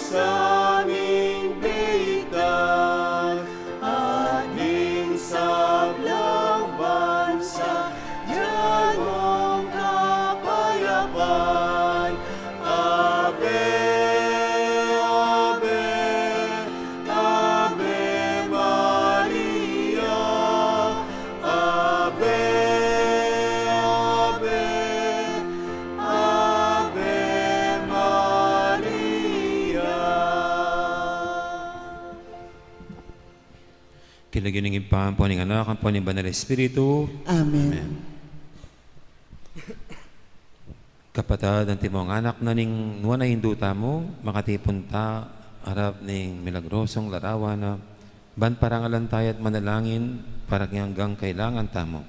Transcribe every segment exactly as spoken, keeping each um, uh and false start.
Sa ming beitan at ding sablang bansa, dian mong kapayapan. Ave, Ave, Ave Maria, Ave, Ave, Ave Maria. King lagyu ning Ibpa, ampo ning Anak, ampo ning Banal Espiritu. Amen. Amen. Kapatad, antimong anak na ning nuan a Indu tamu, makatipun ta arap ning milagrosong larawan na, ban parangalan taya at manalangin para king anggang kailangan tamu.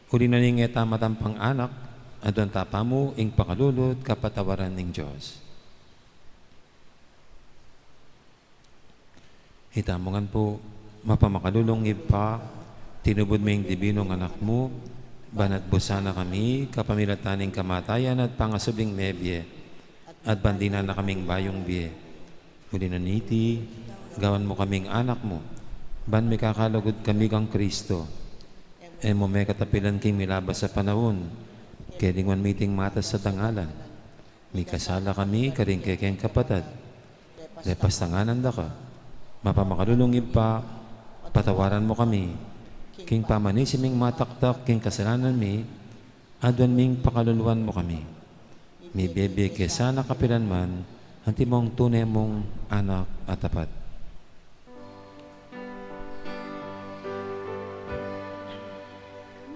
Uli na ning e ta matampang anak, aduan ta pamu ing pakalulu at kapatawaran ning Dios. Itamu ngan pu. Mapamakalulung Ibpa, tinubud me ing dibinung Anak mu, ban atbusan na kami kapamilatan ning kamatayan at pangasubling mebie, at ban dinan na kaming bayung bie. Uli na niti, gawan mu kaming anak mu, ban mikakalugud kami kang Kristo. E mu me katapilan king milabas a panaun, kailangan miting matas a dangalan. Mikasala kami karing kekeng kapatad. Lepas tanganan da ka, mapamakalulung Ibpa, patawaran mu kami king pamanisi ming mataktak king kasalanan mi, aduan ming pakaluluan mu kami. Mibie-bie ke sana kapilan man, antimong tune mung anak a tapat.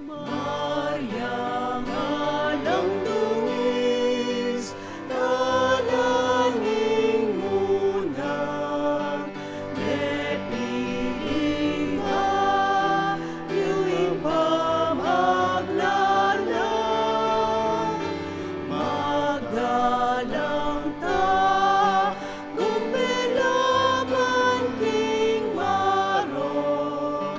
Maria, alang dungis, dalan ning munang, mepiling a yu ing pamaglalang, magdalang ta, gumbe laban king marok,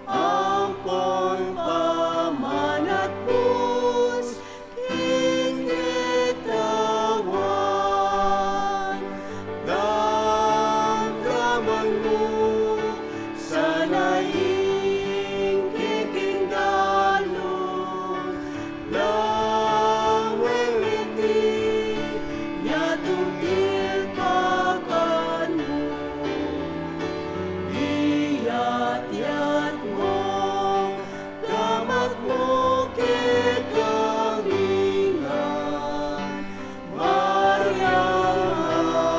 ampon pamanatbus king katawan. Damdaman mu sana ing kekeng dalung, lawen meti, yatung tilpakan mu. Iyat-iyat mu, gamat mu kekami ngan, Maria,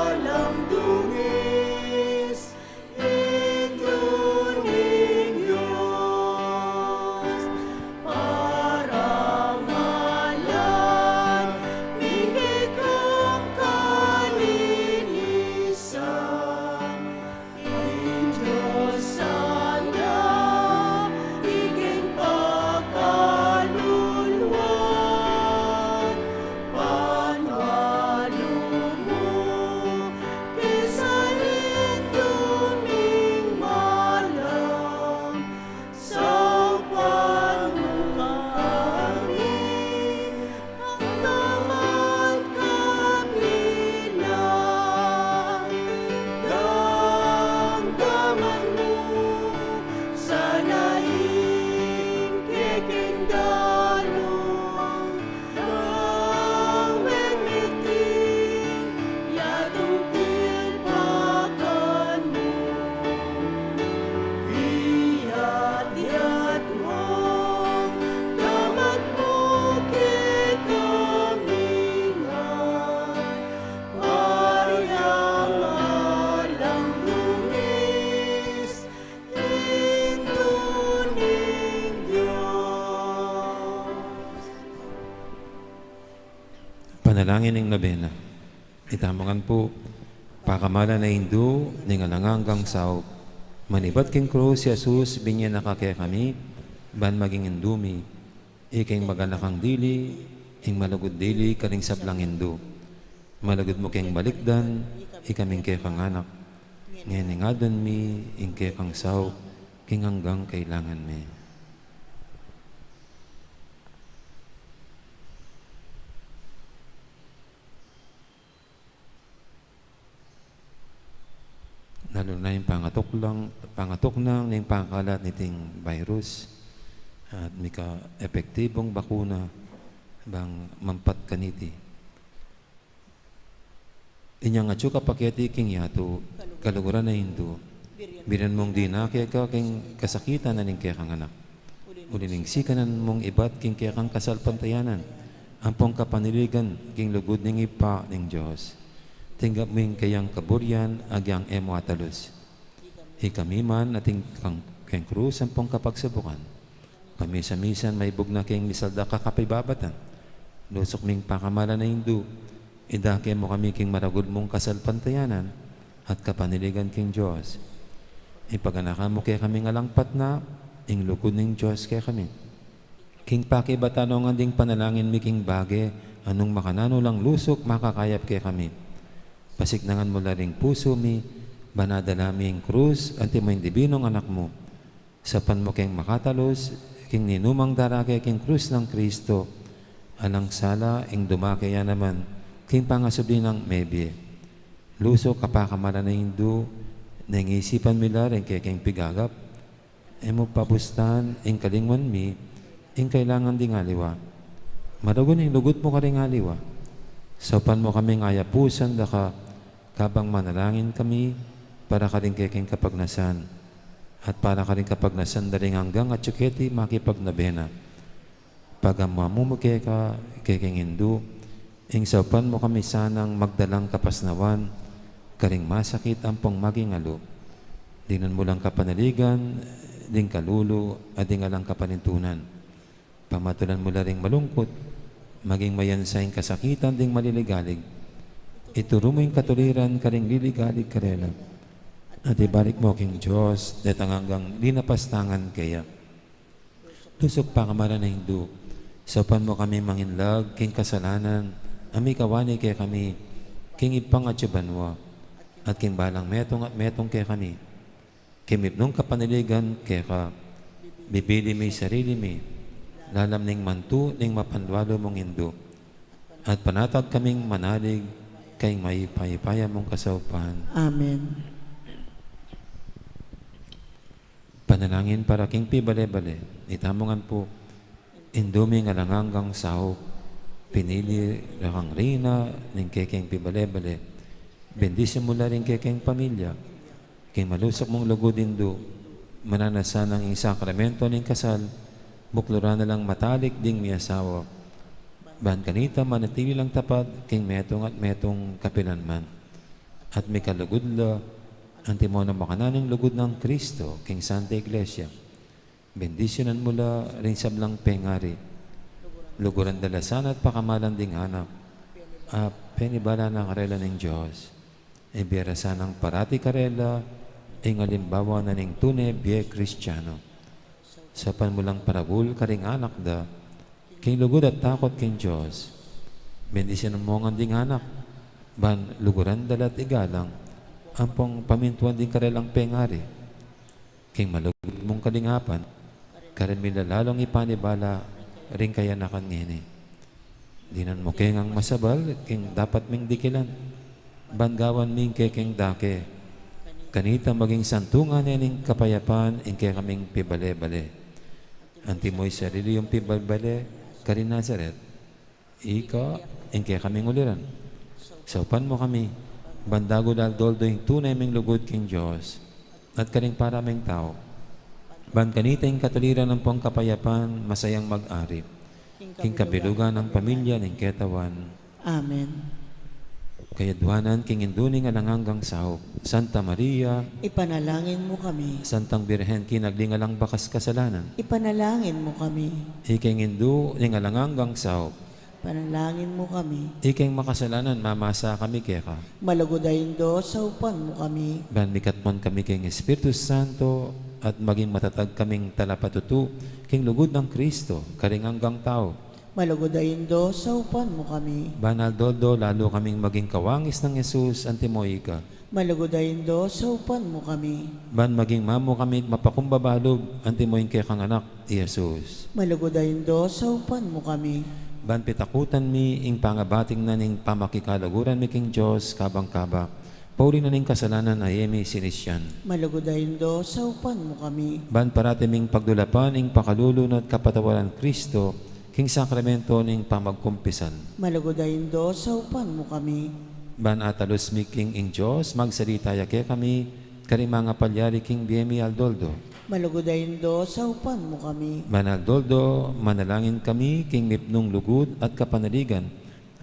alang dungis, Indu ning Dios, parangalan mi ing kekang kalinisan. Ing Dios Sana, ing kekang pakaluluan, panuan mu ke sa Indu ming malam, saupan mu kami angga man kapilan. Damdaman mu sana ing kekeng dalung, lawen meti, yatung tilpakan mu. Iyat-iyat mu, gamat mu kekami ngan, Maria, alang dungis, Indu ning Dios. Panalangin ning nobena. Itamu ngan pu, pakamalan a Indu ning alang anggang saup. Manibat king krus i Jesus, binie na ka kekami, ban maging Indu mi. Ika ing maganakang dili, ing malugud dili karing sablang Indu. Malugud mu keng balikdan ikaming kekang anak. Ngeni ngan aduan mi ing kekang saup king anggang kailangan mi. Lalu na ing pangatuknang, pangatuknang ning pangakalat niting virus at mika epektibung bakuna bang mampat kaniti. Inyang atyu ka pa keti king yatu, kaluguran a Indu, birian mung dinan keka king kasakitan na ning kekang anak. Uli ning sikanan mung ibat king kekang kasalpantayanan ampong kapanaligan king lugud ning Ibpa ning Dios. Tinggap mu ing kayang kaburian agyang e mu atalus. Ikami man atin kang, keng krus ampong kapagsubukan, pamisa-misan maibugna king misaldak a kapibabatan, lusuk ming pakamalan a Indu, idake mu kami king maragul mung kasalpantayanan at kapanaligan king Dios. Ipaganakan mu kekaming alang patna ing lugud ning Dios kekami. King pakibatan no ngan ding panalangin mi king bage a nung makananu lang lusuk makakayap kekami. Pasiknangan mu la ring pusu mi ban adala mi ing krus antimo ing dibinung Anak mu. Saupan mu keng makatalus king ninumang darake king krus nang Kristo, alang sala ing dumake ya naman king pangasubli nang mebie. Lusuk a pakamalan a Indu, neng isipan mi la ring kekeng pigagap, e mu pabustan ing kalingwan mi ing kailangan ding aliwa. Maragul ing lugud mu karing aliwa. Saupan mu kaming ayapusan da ka kabang manalangin kami para karing kekeng kapagnasan at para karing kapagnasan da ring anggang atyu keti makipagnobena. Pagamuan mu keka, kekeng Indu, ing saupan mu kami sanang magdalang kapasnawan karing masakit ampong maging alu. Dinan mu lang kapanaligan ding kalulu at ding alang kapanintunan. Pamatulan mu la ring malungkut maging mayansa ing kasakitan ding maliligalig. Ituru mu ing katuliran karing liligalig karela at ibalik mu king Dios detang anggang linapastangan keya. Lusuk pakamalan a Indu, saupan mu kami manginlag king kasalanan a mikawani kekami king Ibpang atyu banua at king balang metung at metung kekami. King mipnung kapanaligan keka, bibili mi sarili mi lalam ning mantu ning mapanwalu mung Indu at panatag kaming manalig king mayupaya mung kasaupan. Amen. Panalangin para king pibale-bale. Itamu ngan pu, Indu ming alang anggang saup, pinili ra kang reyna ning kekeng pibale-bale. Bendisyun mu la ring kekeng pamilya king malusuk mung lugud, Indu. Mananu na sanang ing sakramento ning kasal, bukluran na lang matalik ding miasawa, ban kanita manatili lang tapat king metung at metung kapilanman. At mikalugud la antimo nang makananu ning lugud nang Kristo king Santa Iglesia. Bendisyunan mu la ring sablang pengari. Luguran da la sana at pakamalan ding anak a penibala na karela ning Dios. Ibie ra sanang parati karela ing alimbawa na ning tune bie Kristiano. Saupan mu lang paragul karing anak da king lugud at takut king Dios. Bendisyunan mu ngan ding anak ban luguran da la at igalang ampong pamintuan ding karelang pengari. King malugud mung kalingapan, karin mi la lalung ipanibala ring kayanakan ngeni. Dinan mu ke ngang masabal king dapat ming dikilan ban gawan mi ing kekeng dake. Kanita maging santungan ne ning kapayapan ing kekaming pibale-bale. Antimo ing sarili yung pibale-bale karin Nazaret. Ika ing kekaming uliran. Saupan mu kami ban dagul aldo-aldo ing tune ming lugud king Dios at karing para ming tau. Ban kanita ing katuliran ampong kapayapan masayang mag-ari king kabilugan nang pamilya ning ketawan. Amen. Kayadwanan king Indu ning alang anggang saup, Santa Maria, ipanalangin mu kami. Santang Birhen kinagli ning alang bakas kasalanan, ipanalangin mu kami. Ikeng Indu ning alang anggang saup, panalangin mu kami. Ikeng makasalanan mamasa kami keka, malugud a Indu, saupan mu kami. Ban mikatmon kami king Espiritu Santo at maging matatag kaming talapatutu king lugud nang Kristo karing anggang tau, malugud a Indu, saupan mu kami. Ban aldo-aldo lalu kaming maging kawangis nang Jesus antimo ika, malugud a Indu, saupan mu kami. Ban maging mamu kami mapakumbaba lub antimo ing kekang anak i Jesus, malugud a Indu, saupan mu kami. Ban pitakutan mi ing pangabating na ning pamakikaluguran mi king Dios kabang-kabak, Pauli na ning kasalanan a e mi sinisian. Malugud a Indu, saupan mu kami. Ban parati ming pagdulapan ing pakalulu na at kapatawaran Kristo, king sakramento ning pamagkumpisal. Malugud a Indu, saupan mu kami. Ban atalus mi king ing Dios, magsalita ya kekami, karing mangapalyari king bie mi aldo-aldo. Malugud a Indu, saupan mu kami. Ban aldo-aldo, manalangin kami, king mipnung lugud at kapanaligan,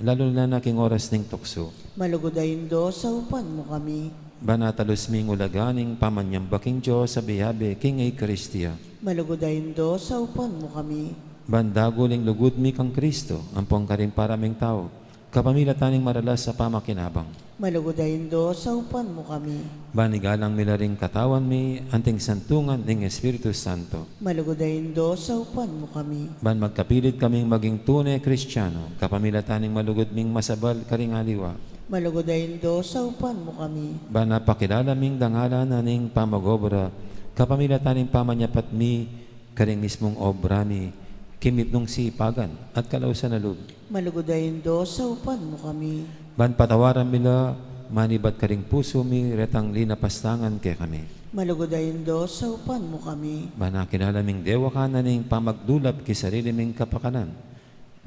lalu na king oras ning tuksu. Malugud a Indu, saupan mu kami. Ban atalus ming ulaga ning pamanyamba king Dios a bie-abe king Eukaristia. Malugud a Indu, saupan mu kami. Ban dagul ing lugud mi kang Kristo, ampon karing para ming tau, kapamilatan ning maralas a pamakinabang. Malugud a Indu, saupan mu kami. Ban igalang mi la ring katawan mi, anting santungan ning Espiritu Santo. Malugud a Indu, saupan mu kami. Ban magkapilit kaming maging tune Kristiano, kapamilatan ning malugud ming masabal karing aliwa. Malugud a Indu, saupan mu kami. Ban apakilala ming dangalan na ning pamag-obra, kapamilatan ning pamanyapat mi, karing mismung obra mi, king mipnung sipagan at kalausan a lub. Malugud a Indu, saupan mu kami. Ban patawaran mi la, manibat karing pusu mi, retang linapastangan kekami. Malugud a Indu, saupan mu kami. Ban akilala ming dewakan na ning pamagdulap king sarili ming kapakanan,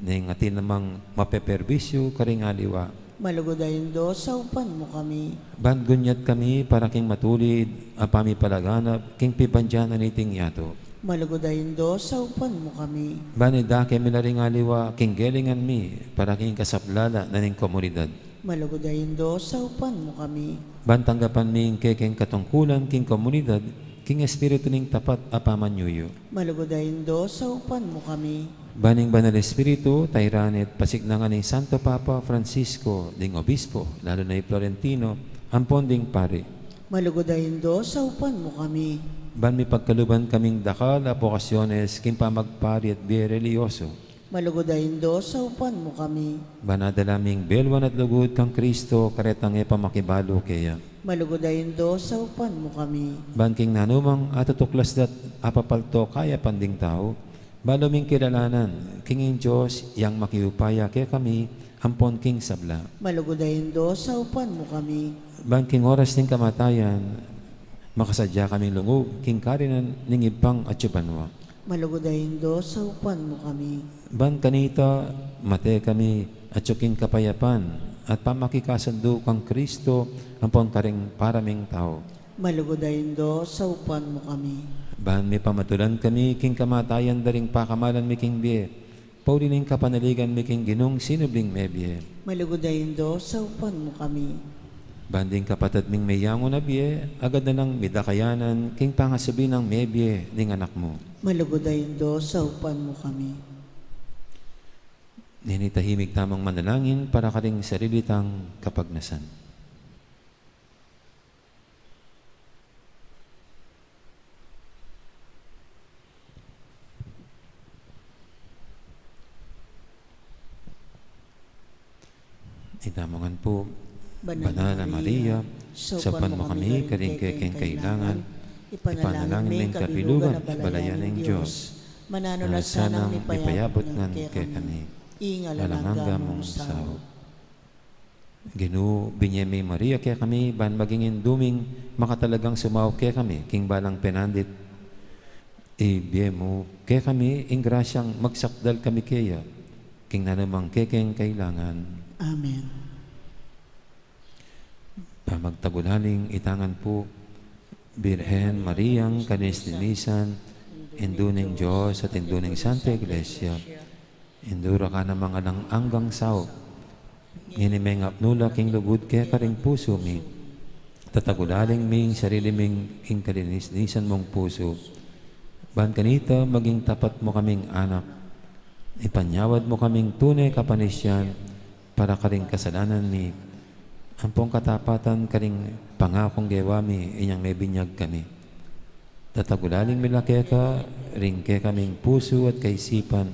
ning atin namang mapeperbisyu karing aliwa. Malugud a Indu, saupan mu kami. Ban gunyat kami para king matulid a pamipalaganap king pibandian na niting yatu. Malugud a Indu, saupan mu kami. Ban idake mi la ring aliwa king gelingan mi para king kasaplalan na ning komunidad. Malugud a Indu, saupan mu kami. Ban tanggapan mi ing kekeng katungkulan king komunidad, king espiritu ning tapat a pamanyuyu. Malugud a Indu, saupan mu kami. Ban ing Banal Espiritu, tairan at pasiknangan ning Santo Papa Francisco, ding Obispo, lalu na i Florentino, ampon ding pari. Malugud a Indu, saupan mu kami. Ban mipagkaluban kaming dakal a bokasyones king pamagpari at bie relihiyoso. Malugud a Indu, saupan mu kami. Ban adala ming belwan at lugud kang Kristo, karetang e pa makibalu keya. Malugud a Indu, saupan mu kami. Ban king nanumang atutuklas da't apapalto kayapan ding tau, balu ming kilalanan king ing Dios yang makiupaya kekami ampon king sabla. Malugud a Indu, saupan mu kami. Ban king oras ning kamatayan, makasadya kaming lungub king karinan ning Ibpang atsu banua. Malugud a Indu, saupan mu kami. Ban kanita, mate kami atsu king kapayapan at pamakikasundu kang Kristo ampon karing para ming tau. Malugud a Indu, saupan mu kami. Ban mipamatulan kami king kamatayan da ring pakamalan mi king bie, pauli ning kapanaligan mi king Ginung sinubling mebie. Malugud a Indu, saupan mu kami. Ban ding kapatad ming meyangu na bie, agad na lang midakayanan king pangasubi nang mebie ning Anak mu. Malugud a Indu, saupan mu kami. Nini tahimik tamang manalangin para karing sarili tang kapagnasan. Itamu ngan pu. Banal a Maria, saupan mu kami karing kekeng kailangan, ipanalangin ming kabilugan a balayan ning Dios. Mananu la sanang mipayabut ngan kekami. Ing alang angga mung saup. Ginu, binye ming Maria kekami, ban maging indu ming makatalagang sumaup kekami king balang penandit. Ibie mu kekami ing grasyang magsakdal kami keya king nanumang kekeng kailangan. Amen. Pamagtagulaling ita ngan pu, Birhen Mariang kalinis-linisan, Indu ning Dios at Indu ning Santa Iglesia. Indu ra ka namang alang anggang saup. Ngeni mengapnu la king lugud keka ring pusu mi. Tatagulaling mi ing sarili mi king kalinis-linisan mung pusu. Ban kanita maging tapat mu kaming anak. Ipanyawad mu kaming tune kapanisian para karing kasalanan mi. Ampong katapatan karing pangakung gewa mi inyang mebinyag kami. Tatagulaling mi la keka ring kekaming pusu at kaisipan.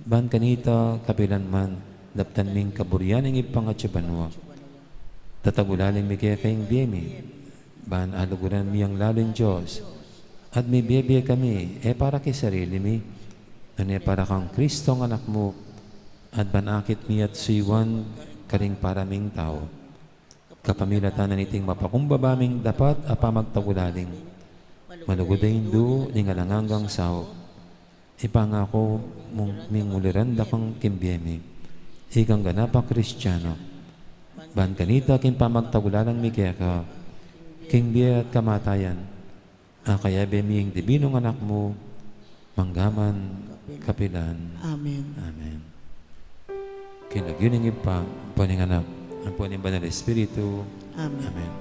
Ban kanita kapilan man, daptan ming kaburian ning Ibpang atsu banua. Tatagulaling mi keka ing bie mi, ban aluguran mi yang lalu ing Dios, at mibie-bie kami, e para king sarili mi, nune para kang Kristong Anak mu, at ban akit mi at suyuan karing para ming tau. Kapamilatan na niting mapakumbaba ming dapat a pamagtagulaling, malugud a indu ning alang anggang saup, ipangaku mung minguliran da kang king bie mi, ikang ganap a Kristiano, ban kanita king pamagtagulaling mi keka, king bie at kamatayan, akayabe mi ing dibinung Anak mu, mangga man kapilan. Amen. Amen. King lagyu ning Ibpa, ampo ning Anak, ampo ning Banal Espiritu. Amen. Amen.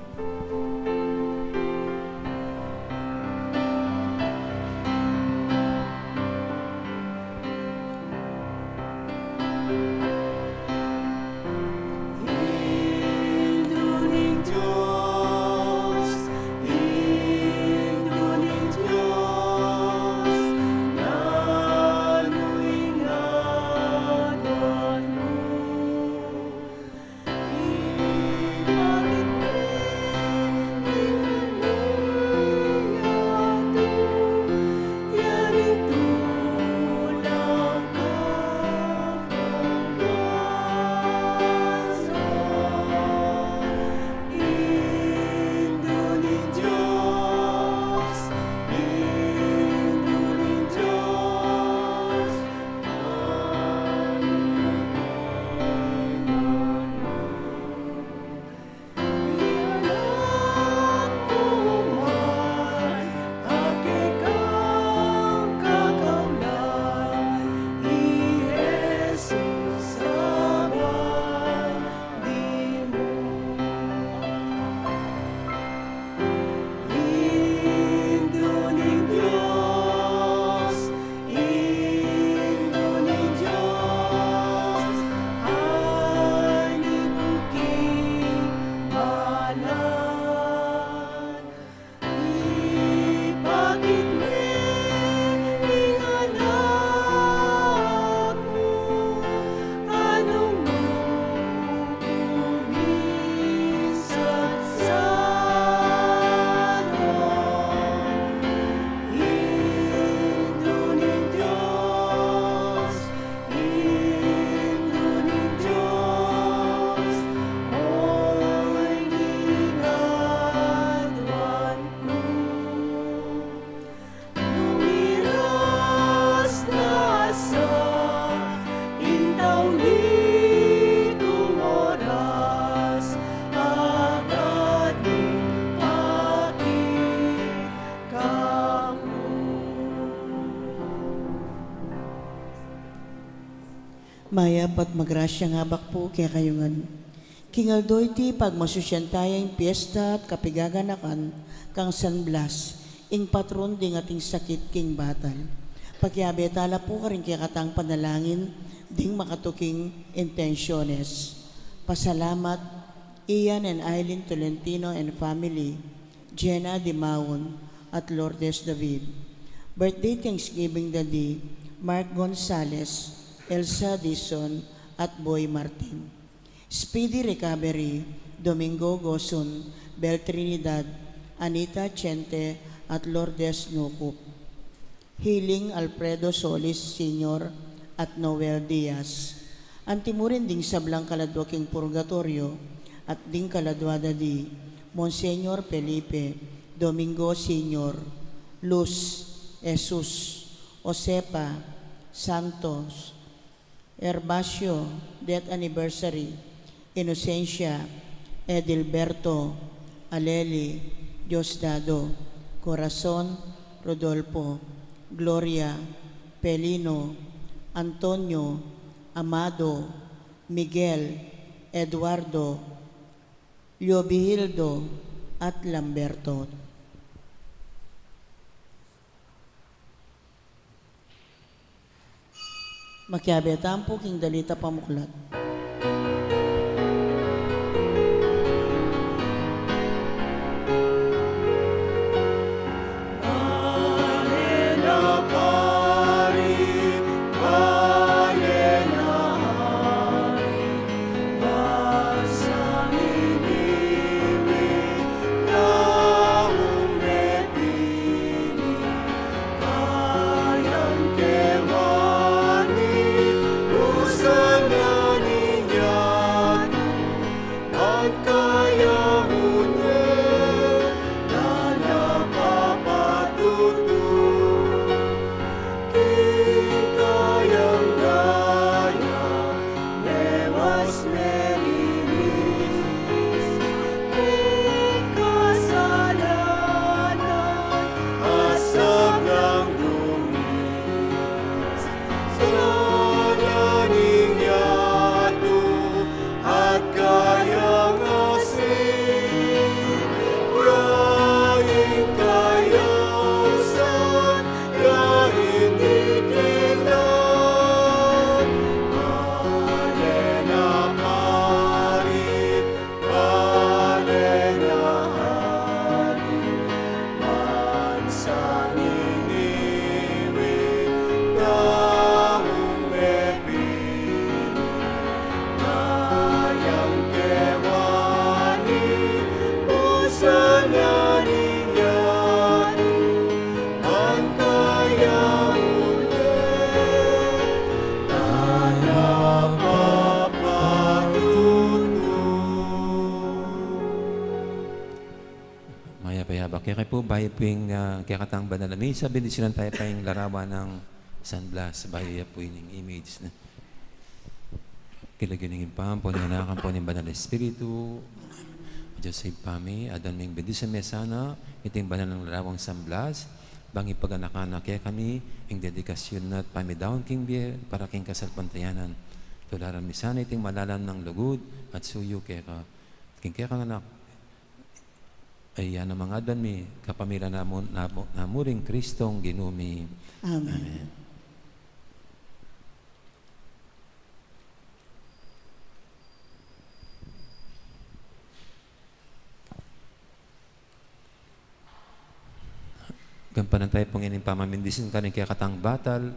Mayap at magrasyang abak pu kekayu ngan. King aldo iti, pagmasusyan taya ing piesta at kapigaganakan kang San Blas, ing patron ding ating sakit king batal. Pakiabe tala pu karing kekatang panalangin ding makatuking intensyones. Pasalamat, Ian and Eileen Tolentino and family, Jenna Dimaon at Lourdes David. Birthday thanksgiving da di Mark Gonzales, Elsa Dizon, at Boy Martin. Speedy recovery, Domingo Gosun, Bel Trinidad, Anita Chente, at Lourdes Nucup. Healing, Alfredo Solis Senior at Noel Diaz. Antimurin ding sablang kaladua king purgatoryo at ding kaladua da di Monsignor Felipe, Domingo Senior, Luz, Jesus, Josefa, Santos, Herbacio, death anniversary, Inocencia, Edilberto, Aleli, Diosdado, Corazon, Rodolfo, Gloria, Pelino, Antonio, Amado, Miguel, Eduardo, Leovigildo, at Lamberto. Makiabe tamu pu king dalit a pamuklat. Mayap a abak kekayu pu. Bayu pu ing, ah, kekatang banal a misa, bendisyunan taya pa ing larawan nang San Blas. Bayu ya pu ining image na. King lagyu ning Ibpa, ampo ning Anak, ampo ning Banal a Espiritu. O Dios Ibpa mi, aduan ming bendisyun me sana iting banal a larawang San Blas, bang ipaganakan na kekami ing dedikasyun na at pamidaun king bie para king kasalpantayanan. Tularan mi sana iting malalam nang lugud at suyu keka, king kekang Anak, a iya na mangaduan mi, kapamilatan na mu, na mu, na mu ring Kristong Ginu mi. Amen. Amen. Gampanan taya pu ngening pamamindisyon karing kekatang batal,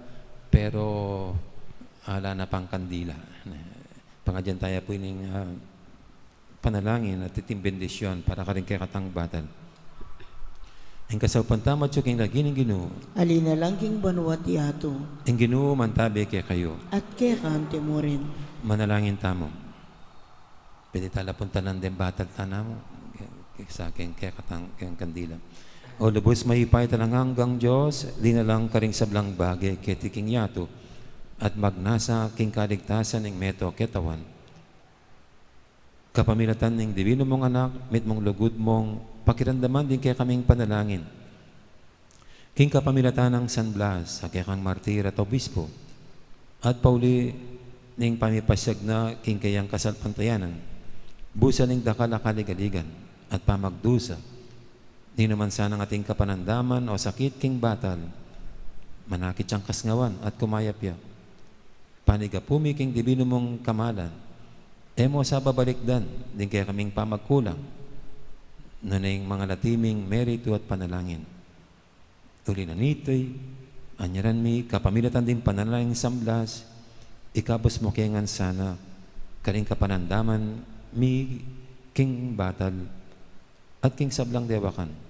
pero ala na pang kandila. Pangadyan taya pu ining, ah, panalangin at iting bendisyon para karing kekatang batal. Ing kasaupan tamu atyu king lagyu ning Ginu. Ali na lang king banua at yatu. Ing Ginu mantabi kekayu. At keka mu rin. Manalangin tamu. Pwede tala puntalan deng batal tana mu. Ke-, ke-, sa king kekatang, keng kandila. O lubus mayupaya at alang anggang Dios, linalang ka ring sablang bage keti king yatu, at magnasa king kaligtasan ning meto ketawan. Kapamilatan ning Dibinu mung Anak, mitmung lugud mung pakiramdaman ding kekaming panalangin. King kapamilatan nang San Blas, a kekang martir at obispo, at pauli ning pamipasyag na king keyang kasalpantayanan, busa ning dakal a kaligaligan at pamagdusa, ninuman sanang ating kapanandaman o sakit king batal, manakit yang kasngawan at kumayap ya. Panigapu mi king Dibinu mung kamalan, e mu sa babalikdan ding kekaming pamagkulang, nune ing mangalati ming meritu at panalangin. Uli na niti, anyaran mi, kapamilatan ding panalangin nang San Blas, ikabus mu ke ngan sana karing kapanandaman mi king batal at king sablang dewakan.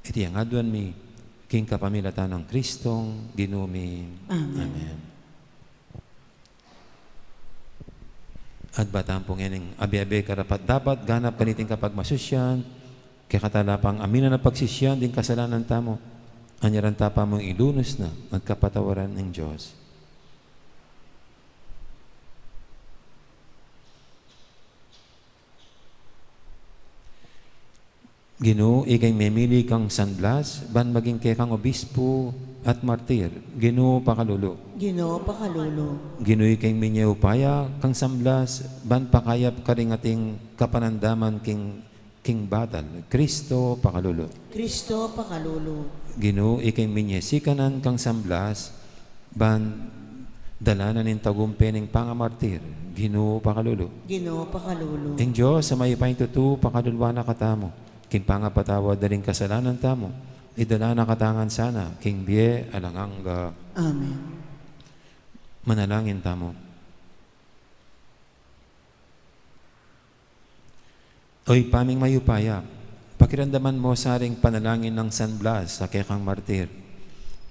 Iti ing aduan mi king kapamilatan nang Kristong Ginu mi. Amen. Amen. At ba tamu pu ngening abe-abe karapat-dapat ganap kaniting kapagmasusyan, kekatala pang aminan a pagsisian ding kasalanan tamu, anyaran ta pa mung ilunus na at kapatawaran ning Dios. Ginu, ika ing memili kang San Blas ban maging kekang obispo at martir. Ginu, pakalulu. Ginu, pakalulu. Ginu, ika ing minye upaya kang San Blas ban pakayap karing ating kapanandaman king, king batal. Kristo, pakalulu. Kristo, pakalulu. Ginu, ika ing minye sikanan kang San Blas ban dalanan ing tagumpe ning pangamartir. Ginu, pakalulu. Ginu, pakalulu. Ing Dios a mayupayang tutu pakaluluan na katamu king pangapatawad da ring kasalanan tamu, idala na katamu ngan sana king bie alang angga. Amen. Manalangin tamu. O Ibpa ming mayupaya, pakiramdaman mu sa ring panalangin nang San Blas a kekang martir.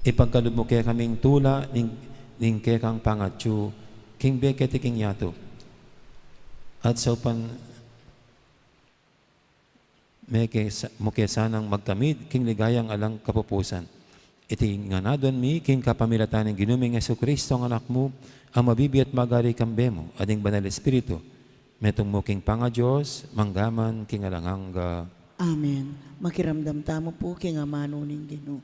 Ipagkalub mu kekaming tula ning, ning kekang pangatyu king bie keti king yatu. At saupan me ke sa-, mu ke sanang magkamit king ligayang alang kapupusan. Iti ngan aduan mi king kapamilatan ning Ginu ming Jesucristo, a Anak mu, a mabibie at magari kambe mu at ning Banal Espiritu, metung mu king pangaDios, mangga man king alang angga. Amen. Makiramdam tamu pu king amanu ning Ginu.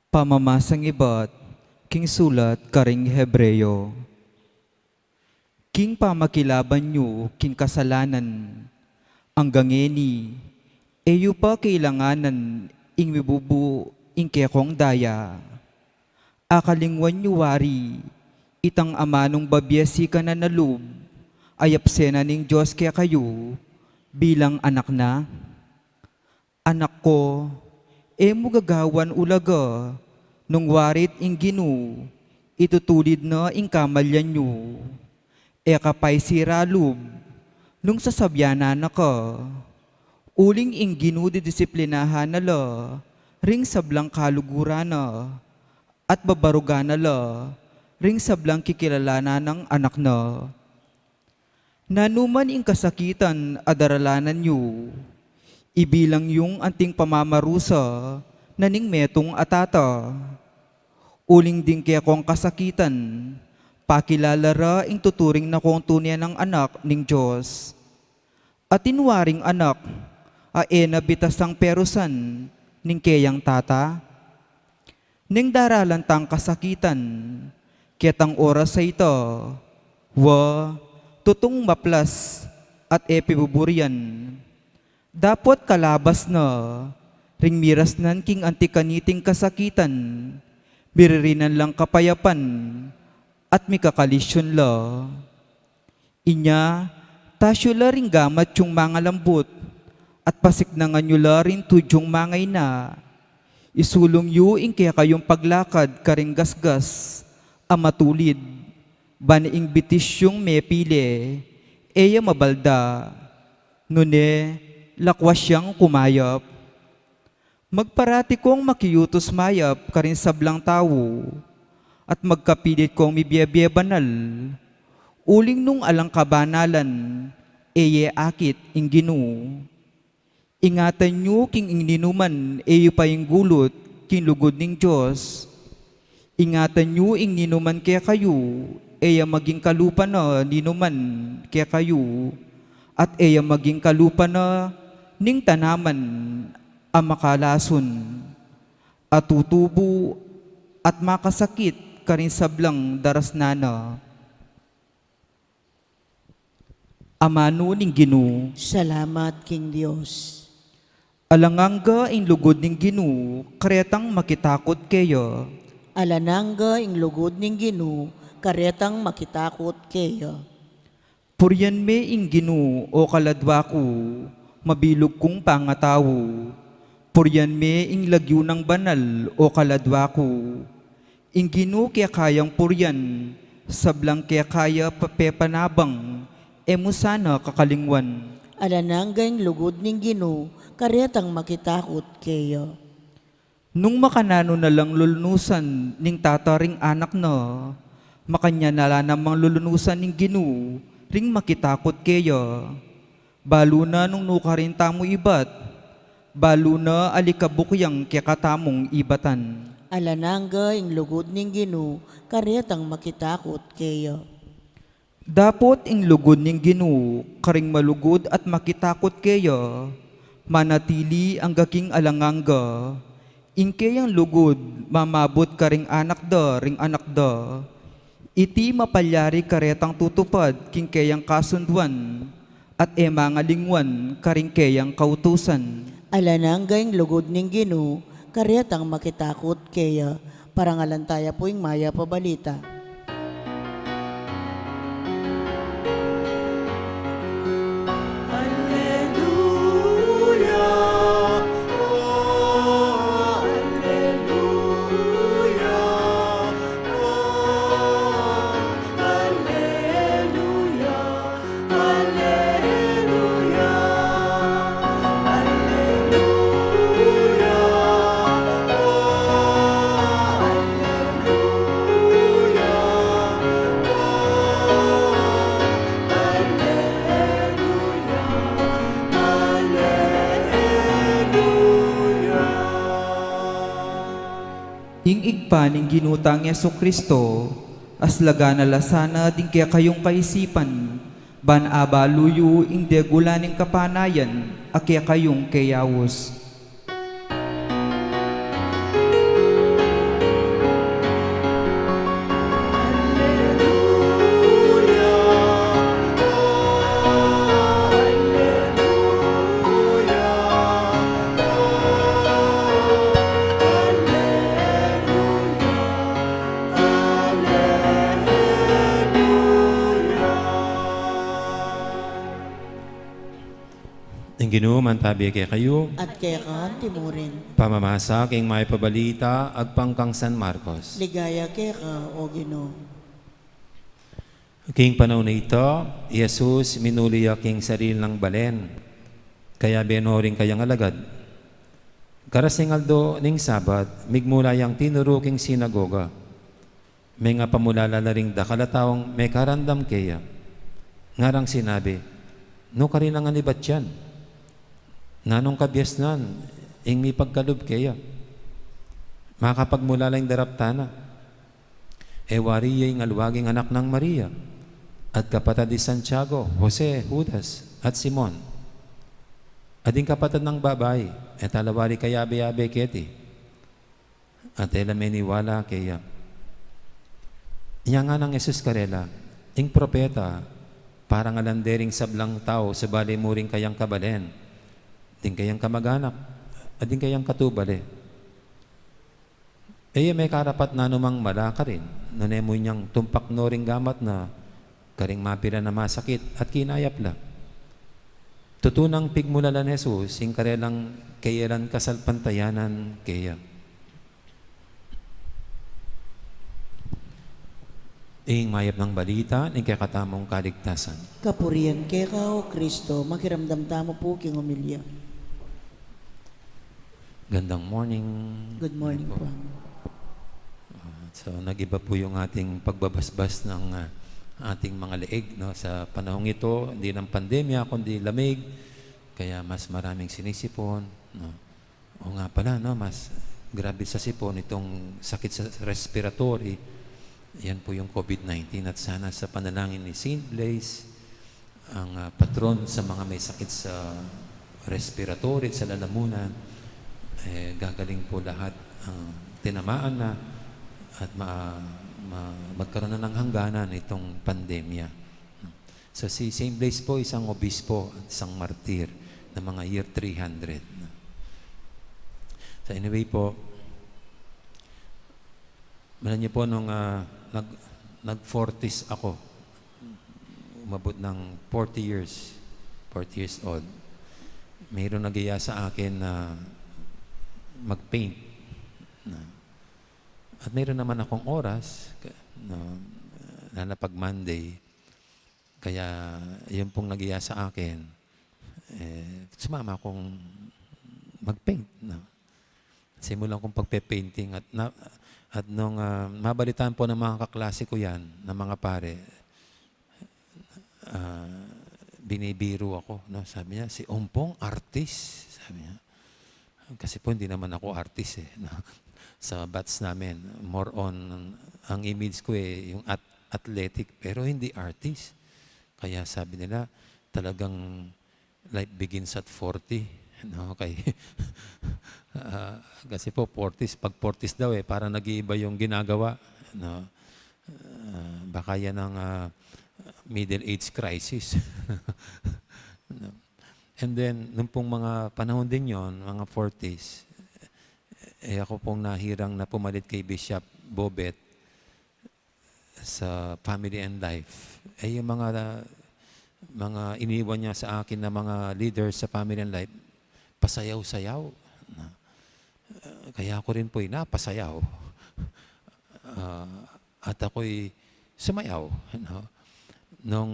Pamamasang ibat king sulat karing Hebreo. King pamakilaban yu king kasalanan, anggang ngeni, e yu pa kailanganan ing mibubu ing kekong daya. Akalingwan yu wari itang amanung babie sikanan a lub a yapse na ning Dios kekayu bilang anak na. Anak ko, E mu gagawan ulaga, nung wari't ing Ginu, itutulid na ing kamalian yu. E ka pay sira lub, nung sasabyan na ka. Uling ing Ginu didisiplinahan na la, ring sablang kaluguran na, at babarugan na la, ring sablang kikilalanan nang anak na. Nanu man ing kasakitan a daralanan yu, ibilang yung anting pamamarusa na ning metung a tata. Uling ding kekong kasakitan, pakilala ra ing tuturing na kong tune nang anak ning Dios. Atin waring anak, a e na bitasang perusan ning keyang tata? Neng daralan tang kasakitan, ketang oras a ita, wa, tutung maplas at e pibuburian. Dapot kalabas na, ring mirasnan king anti kaniting kasakitan, miririnan lang kapayapan, at mikakalisyun la. Inya, tasyu la ring gamat yung mangalambut, at pasiknangan yu la ring tudyung mangaina. Isulung yu ing kekayung paglakad karing gasgas a matulid, ban ing bitis yung mepile, e ya mabalda. Nune, lakwas yang kumayap. Magparati kong makiutus mayap karing sablang tau, at magkapilit kong mibie-bie banal, uling nung alang kabanalan, e ye akit ing Ginu. Ingatan yu king ing ninuman e yu pa ing gulut king lugud ning Dios. Ingatan yu ing ninuman kekayu, e ya maging kalupa na ninuman kekayu, at e ya maging kalupa na ning tanaman a makalasun, a tutubu at makasakit karing sablang darasnan na. Amanu ning Ginu. Salamat king Dios. Alang angga ing lugud ning Ginu, karetang makitakut keya. Alang angga ing lugud ning Ginu, karetang makitakut keya. Purian me ing Ginu, o kaladwa ku, mabilug kung pangatau. Purian me ing lagyu nang banal, o kaladwa ku. Ing Ginu kekayang purian, sablang kekaya pa-, pepanabang, e mu sana kakalingwan. Alang angga ing lugud ning Ginu, karetang makitakut keya. Nung makananu na lang lulunusan ning tata ring anak na, makanyan na la namang lulunusan ning Ginu ring makitakut keya. Balu na nung nukarin tamu ibat, balu na alikabuk yang kekatamung ibatan. Alang angga ing lugud ning Ginu, karetang makitakut keya. Dapot ing lugud ning Ginu, karing malugud at makitakut keya, manatili angga king alang angga. Ing keyang lugud, mamabut karing anak da, ring anak da. Iti mapalyari karetang tutupad king keyang kasunduan, at e mangalingwan karing keyang kautusan. Alang angga ing lugud ning Ginu, karetang makitakut keya. Parangalan taya pu ing mayap a balita. Alleluia, oh, alleluia, oh, alleluia. Alleluia, alleluia, oh, alleluia, oh, alleluia, alleluia. Ing Ibpa ning Ginu tang Jesucristo, aslagan na la sana ding kekayung kaisipan, ban abalu yu ing degula ning kapanayan a kekayung keyaus. Ginu, mantabi kekayu. At keka antimurin. Pamamasa king mayap a balita agpang kang San Marcos. Ligaya keka, O Ginu. King panaun a ita, i Jesus minuli ya king sarili nang balen, kayabe no ring kayang alagad. Karasing aldo ning Sabat, migmula yang tinuru king sinagoga. Mengapamulala la ring dakal a taung mekarandam keya. Ngarang sinabi, "Nu karin ngan ibat yan? Nanung kabiasnan ing mipagkalub keya? Makapagmulala ing daraptan na. E wari ya ing alwaging anak nang Maria, at kapatad i Santiago, Jose, Judas, at Simon? At ing kapatad nang babai, e tala wari kayabe-yabe keti?" At e la meniwala keya. Inya nganang Jesus karela, "Ing propeta, parang alan de ring sablang tau, sabali mu ring kayang kabalen, ding kayang kamaganak, at ding kayang katubale. E ya mekarapat nanumang mala karin, nune mu inyang tumpak no ring gamat na karing mapilan a masakit at kinayap la." Tutu nang pigmulalan Jesus ing karelang keyelan kasalpantayanan keya. Ing mayap nang balita ning kekatamung kaligtasan. Kapurian keka, O Kristo. Makiramdam tamu pu king omilya. Gandang morning. Good morning po. Ah, so, nag-iba po yung ating pagbabasbas ng, ah, ating mga leeg, no? Sa panahong ito, hindi lang pandemya, kundi lamig, kaya mas maraming sinisipon, no? O nga pala, no, mas grabe sa sipon itong sakit sa respiratory. Yan po yung COVID nineteen. At sana sa panalangin ni Saint Blaise, ang, ah, patron sa mga may sakit sa respiratory at sa lalamunan, eh, gagaling po lahat ang tinamaan na at ma-, ma-, magkaroon na ng hangganan itong pandemya. So, si Saint Blaise po, isang obispo at isang martir ng mga year three hundred. So, anyway po, alam niyo po, nung, ah, nag-, nag-forties ako, umabot ng forty years, forty years old, mayroon nag-iya sa akin na mag-paint. Na, at mayroon naman akong oras, ka-, no, lalo na pag Monday. Kaya, yun pong nag-iya sa akin, eh, sumama akong mag-paint, no? Simulan kong pagpe-painting at na, at nung, ah, mabalitaan po ng mga kaklase ko yan, ng mga pare, ah, binibiro ako, no? Sabi niya, "Si Ompong, artist," sabi niya. Kasi po, hindi naman ako artist, eh, no? Sa batch namin, more on, ang image ko, eh, yung at-, athletic, pero hindi artist. Kaya sabi nila, talagang life begins at forty, no? Kay, ah, kasi po, forties, pag forties daw, eh, parang nag-iiba yung ginagawa, no? Ah, baka yan ang, ah, middle age crisis. No? And then, nung pong mga panahon din yon, mga forties, eh, ako pong nahirang na pumalit kay Bishop Bobet sa Family and Life. Eh, yung mga, mga iniwan niya sa akin na mga leaders sa Family and Life, pasayaw-sayaw. Na, ah, kaya ako rin po inapasayaw. Ah, at ako'y sumayaw, no? Nung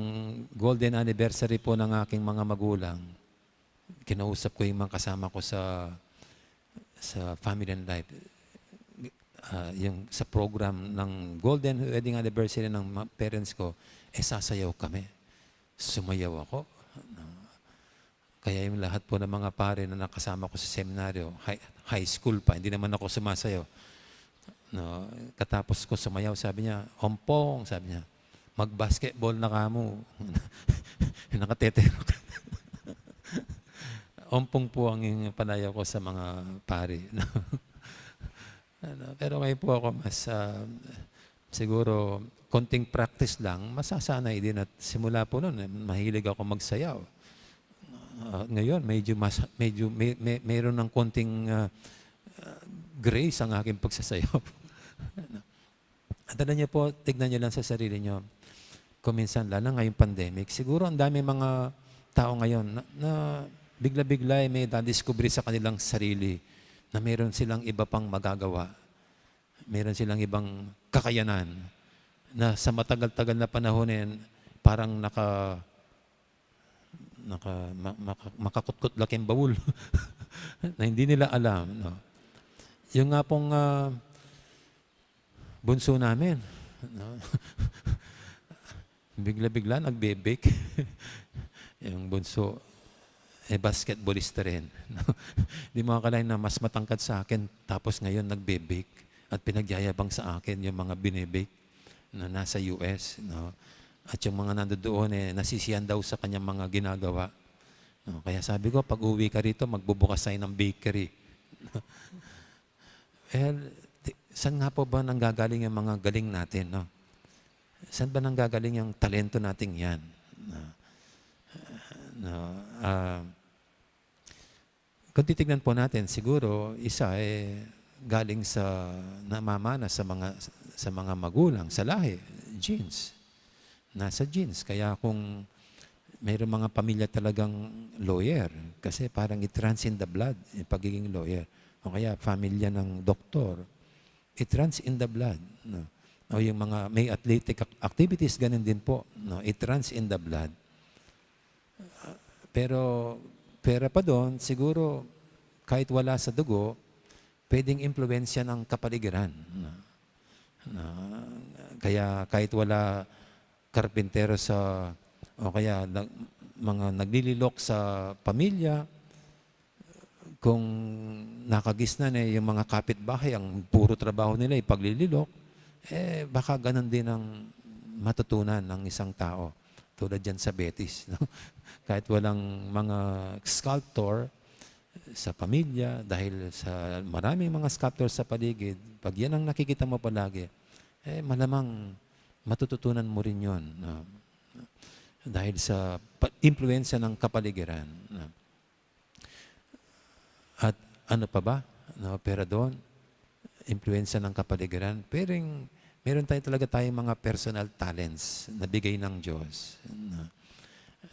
golden anniversary po ng aking mga magulang, kinausap ko yung mga kasama ko sa, sa Family and Life. Ah, yung sa program ng golden wedding anniversary ng ma-, parents ko, eh, sasayaw kami. Sumayaw ako. Kaya yung lahat po ng mga pare na nakasama ko sa seminaryo, high, high school pa, hindi naman ako sumasayaw. No, katapos ko sumayaw, sabi niya, "Ompong," sabi niya, "mag-basketball na kamu." Nakatete ako. Ompong po ang yung panayaw ko sa mga pare, no? Ano, pero ngayon po ako mas, ah, siguro, konting practice lang, masasanay din. At simula po nun, eh, mahilig ako magsayaw. Ah, ngayon, medyo mas, medyo may, may, mayroon ng konting, ah, ah, grace ang aking pagsasayaw. At alam niyo po, tignan niyo lang sa sarili niyo. Kung minsan, lalo na ngayong pandemic, siguro ang dami mga tao ngayon na, na Bigla-bigla ay may dadiskubre sa kanilang sarili na meron silang iba pang magagawa. Meron silang ibang kakayanan na sa matagal-tagal na panahon na yan, parang naka-, naka-, ma-, maka-, makakutkot la keng baul na hindi nila alam, no? Yung nga pong, ah, bunso namin, no? Bigla-bigla nagbe-bake. Yung bunso, eh, basketballista rin, no? Di mo akalain na mas matangkad sa akin, tapos ngayon nagbe-bake at pinagyayabang sa akin yung mga bine-bake na nasa U S, no? At yung mga nandoon, eh, nasisiyahan daw sa kanyang mga ginagawa, no? Kaya sabi ko, "Pag uwi ka rito, magbubukas tayo ng bakery." Well, ti-, saan nga po ba nanggagaling yung mga galing natin, no? Saan ba nanggagaling yung talento nating yan? No? No, ah, kung titignan po natin, siguro, isa, eh, galing sa, namamana sa mga, sa mga magulang, sa lahi, genes. Nasa genes. Kaya kung mayroong mga pamilya talagang lawyer, kasi parang it runs in the blood, yung pagiging lawyer. O kaya pamilya ng doktor, it runs in the blood, no? O yung mga may athletic ac-, activities, ganun din po, no? It runs in the blood. Pero, pera pa doon, siguro, kahit wala sa dugo, pwedeng impluwensya ng kapaligiran, no? No? Kaya kahit wala karpintero sa, o kaya nag-, mga naglililok sa pamilya, kung nakagisnan, eh, yung mga kapitbahay, ang puro trabaho nila ay paglililok, eh, baka ganun din ang matutunan ng isang tao. Tulad yan sa Betis, no? Kahit walang mga sculptor sa pamilya, dahil sa maraming mga sculptor sa paligid, pag yan ang nakikita mo palagi, eh, malamang matututunan mo rin yun, no? Dahil sa pa-, impluwensya ng kapaligiran, no? At ano pa ba? No, pera doon, impluwensya ng kapaligiran. Pwedeng meron tayo talaga, tayong mga personal talents na bigay ng Diyos, na,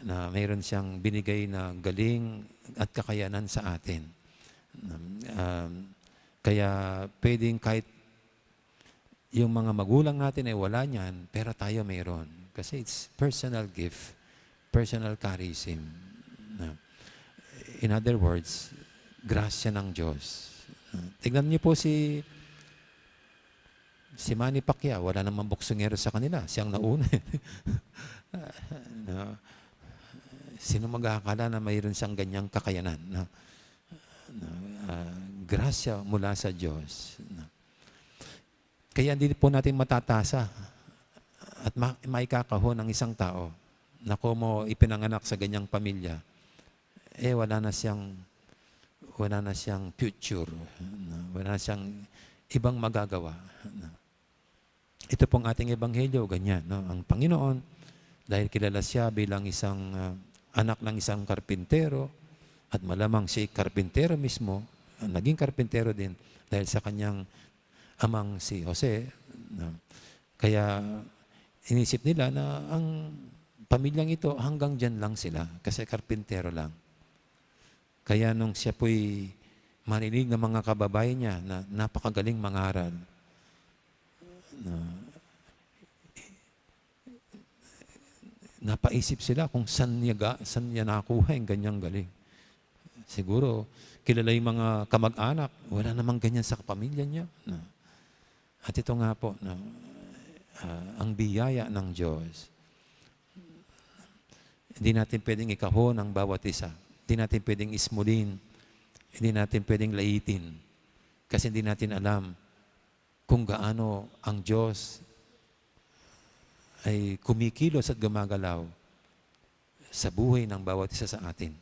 na meron siyang binigay na galing at kakayanan sa atin. Um, kaya pwedeng kahit yung mga magulang natin ay wala niyan, pero tayo mayroon. Kasi it's personal gift, personal charism. Na, in other words, grasya ng Diyos. Na, tignan niyo po si, si Manny Pacquiao, wala namang boksingero sa kanila, siyang nauna. No? Sino mag-aakala na mayroon siyang ganyang kakayanan, no? No? Ah, grasya mula sa Diyos, no? Kaya hindi po natin matatasa at ma-, maikakahon ang isang tao na komo ipinanganak sa ganyang pamilya, eh, wala na siyang, wala na siyang future, no? Wala na siyang ibang magagawa, no? Ito pong ating ebanghelyo, ganyan, no? Ang Panginoon, dahil kilala siya bilang isang, ah, anak ng isang karpintero, at malamang si karpintero mismo, ah, naging karpintero din dahil sa kanyang amang si Jose, no? Kaya inisip nila na ang pamilyang ito, hanggang diyan lang sila, kasi karpintero lang. Kaya nung siya po'y marinig ng mga kababayan niya na napakagaling mangaral, na, napaisip sila kung saan niya ga-, saan niya nakuha yung ganyang galing. Siguro, kilala yung mga kamag-anak, wala namang ganyan sa pamilya niya. Na, at ito nga po, no, ah, ang biyaya ng Diyos. Hindi natin pwedeng ikahon ang bawat isa. Hindi natin pwedeng ismulin. Hindi natin pwedeng laitin. Kasi hindi natin alam kung gaano ang Diyos ay kumikilos at gumagalaw sa buhay ng bawat isa sa atin.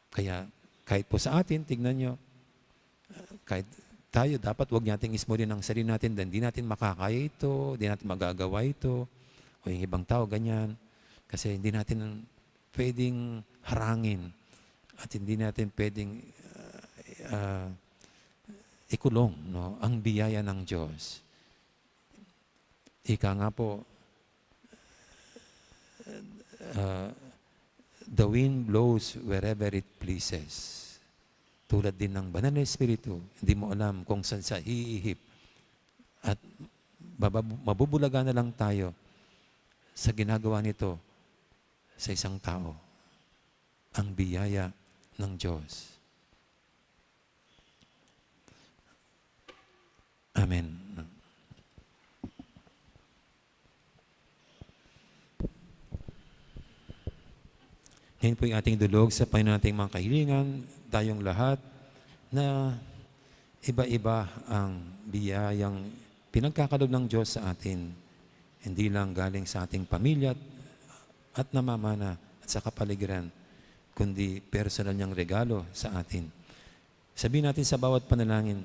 Kaya kahit po sa atin, tignan nyo, kahit tayo, dapat wag nating ismulin ang sarili natin dahil di natin makakaya ito, di natin magagawa ito, o yung ibang tao, ganyan. Kasi hindi natin pwedeng harangin at hindi natin pwedeng, ah, ah, ikulong, no, ang biyaya ng Diyos. Ika nga po, ah, The wind blows wherever it pleases. Tulad din ng Banal na Espiritu, hindi mo alam kung saan siya hiihip. At mabab-, mabubulaga na lang tayo sa ginagawa nito sa isang tao. Ang biyaya ng Diyos. Amen. Ngayon po'y ating dulog sa Panginoon nating mga kahilingan, tayong lahat na iba-iba ang biyayang pinagkakaloob ng Diyos sa atin. Hindi lang galing sa ating pamilya at, at namamana at sa kapaligiran, kundi personal niyang regalo sa atin. Sabihin natin sa bawat panalangin,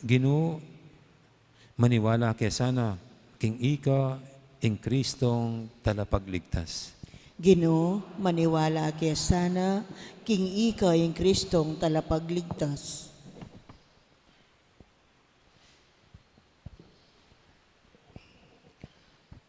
"Ginu, maniwala ke sana king ika ing Kristong talapagligtas." Ginu, maniwala ke sana king ika ing Kristong talapagligtas.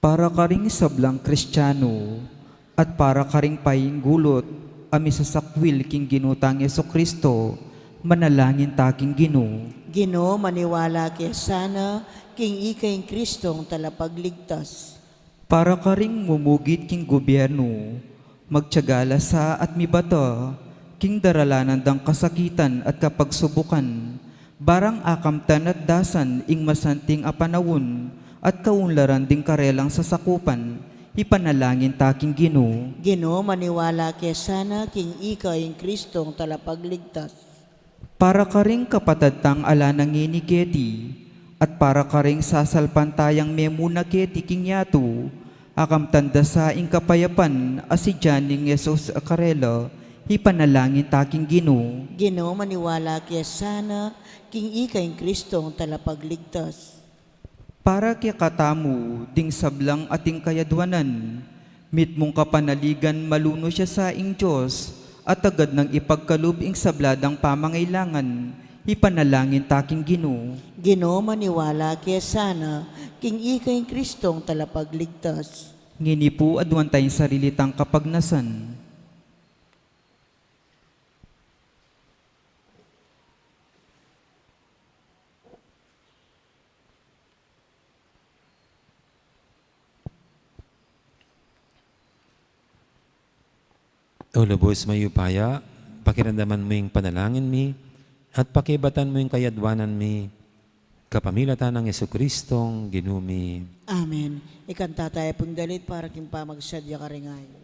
Para karing sablang Kristiano at para karing paying gulut a misasakwil king Ginu tang Jesucristo, manalangin ta king Ginu. Ginu, maniwala ke sana king ika ing Kristong talapagligtas. Para karing mumugit king gobyerno, magtiyaga la sa at mibata king daralanan dang kasakitan at kapagsubukan, barang akamtan at dasan ing masanting a panaun at kaunlaran ding karelang sasakupan, ipanalangin ta king Ginu. Ginu, maniwala ke sana king ika ing Kristong talapagligtas. Para karing kapatad tang ala nang ngeni keti, at para karing sasalpantayang memuna keti king yatu, akamtan da sa ing kapayapan a sidya ning Jesus a karela, ipanalangin ta king Ginu. Ginu, maniwala ke sana king ika ing Kristong talapagligtas. Para kekatamu ding sablang ating kayadwanan, mitmung kapanaligan malunus ya sa ing Dios, at agad nang ipagkalub ing sabla dang pamangailangan, ipanalangin ta king Ginu. Ginu, maniwala ke sana king ika ing Kristong talapagligtas. Ngeni pu aduan taya ing sarili tang kapagnasan. O lubus mayupaya, pakiramdaman mu ing panalangin mi, at pakibatan mu ing kayadwanan mi, kapamilatan nang Jesucristong Ginu mi. Amen. Ikanta taya pung dalit para king pamagsadya karing ayu.